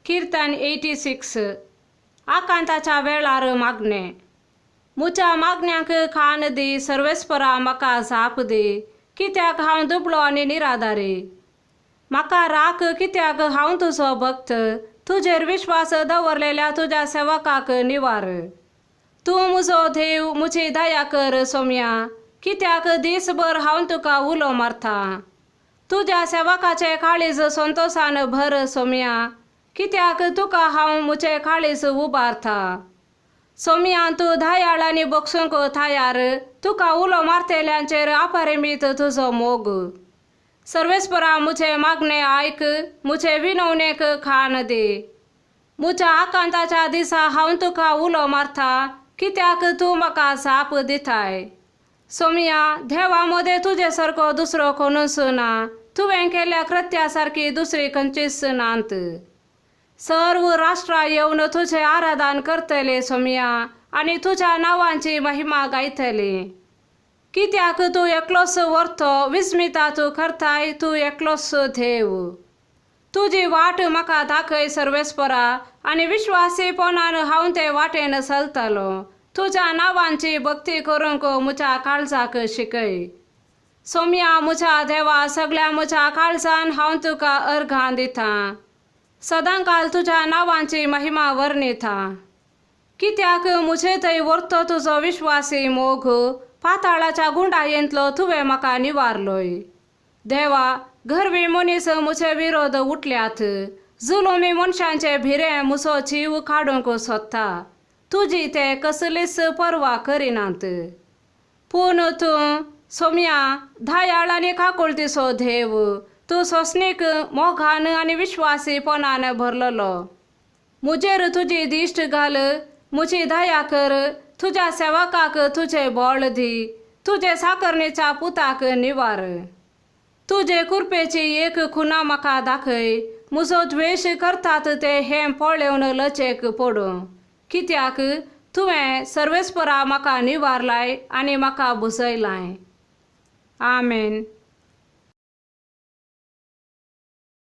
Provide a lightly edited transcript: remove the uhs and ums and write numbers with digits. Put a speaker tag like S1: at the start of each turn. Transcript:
S1: किर्तन 86. आकांताच्या वेळार मागणें. म्हज्या मागण्यांक कान दी सर्वेस्परा, म्हाका जाप दी, कित्याक हांव दुबळो आनी निराधारी. म्हाका राख, कित्याक हांव तुजो भक्त. तुजेर विश्वास दवरलेल्या तुज्या सेवकाक निवार. तूं म्हजो देव, म्हजी दया कर सोम्या, कित्याक दीसभर हांव तुका उलो मारता. तुज्या सेवकाचे काळीज संतोसान भर सोम्या, कित्याक तुका हांव म्हजें काळीज उबारता. सोम्या, तूं दयाळ आनी बक्षूंक तयार, तुका उलो मारतल्यांचेर अपरिमीत तुजो मोग. सर्वेस्परा, म्हजें मागणें आयक, म्हजे विनवणेक कान दी. म्हज्या आकांताच्या दिसा हांव तुका उलो मारता, कित्याक तूं म्हाका जाप दिताय. सोम्या, देवा मदें तुजे सारको दुसरो कोणूच ना. तुवें केल्ल्या कृत्या सारकी दुसरी खंयचीच नात. सर्व राष्ट्रां येवन तुजें आराधन करतले सोम्या, आनी तुज्या नांवांची महिमा गायतली. कित्याक तूं एकलोच व्हरतो, विस्मिता तूं करताय, तूं एकलोच देव. तुजी वाट म्हाका दाखय सर्वेस्परा, आनी विश्वासीपणान हांव ते वाटेन चलतलो. तुज्या नांवांची भक्ती करूंक म्हज्या काळजाक शिकय. सोम्या, म्हज्या देवा, सगळ्या म्हज्या काळजान हांव तुका अर्घां दितां. सदांकाल तुज्या नांवांची महिमा वर्णिता. कित्याक म्हजे थंय व्हरतो तुजो विश्वासी मोग, पाताळाच्या गुंडायेंतलो तुवें म्हाका निवारलोय. देवा, गर्वी मनीस म्हजे विरोध उठल्यात, जुलुमी मनशांचे भिरें म्हजो जीव काडूंक सोदता. तुजी ते कसलीच पर्वा करिनात. पूण तूं सोम्या, दयाळ आनी काकुळतीचो देव, तूं सोंसणीक मोगान आनी विश्वासीपणान भरलेलो. म्हजेर तुजी दिश्ट घाल, म्हजी दया कर, तुज्या सेवकाक तुजें बळ दी, तुजे साकरणीच्या पुताक निवार. तुजे कृपेची एक खुणा म्हाका दाखय, म्हजो द्वेश करतात ते हें पळोवन लजेक पडूं, कित्याक तुवें सर्वेस्परा म्हाका निवारलाय आनी म्हाका भुजयलाय. आमेन.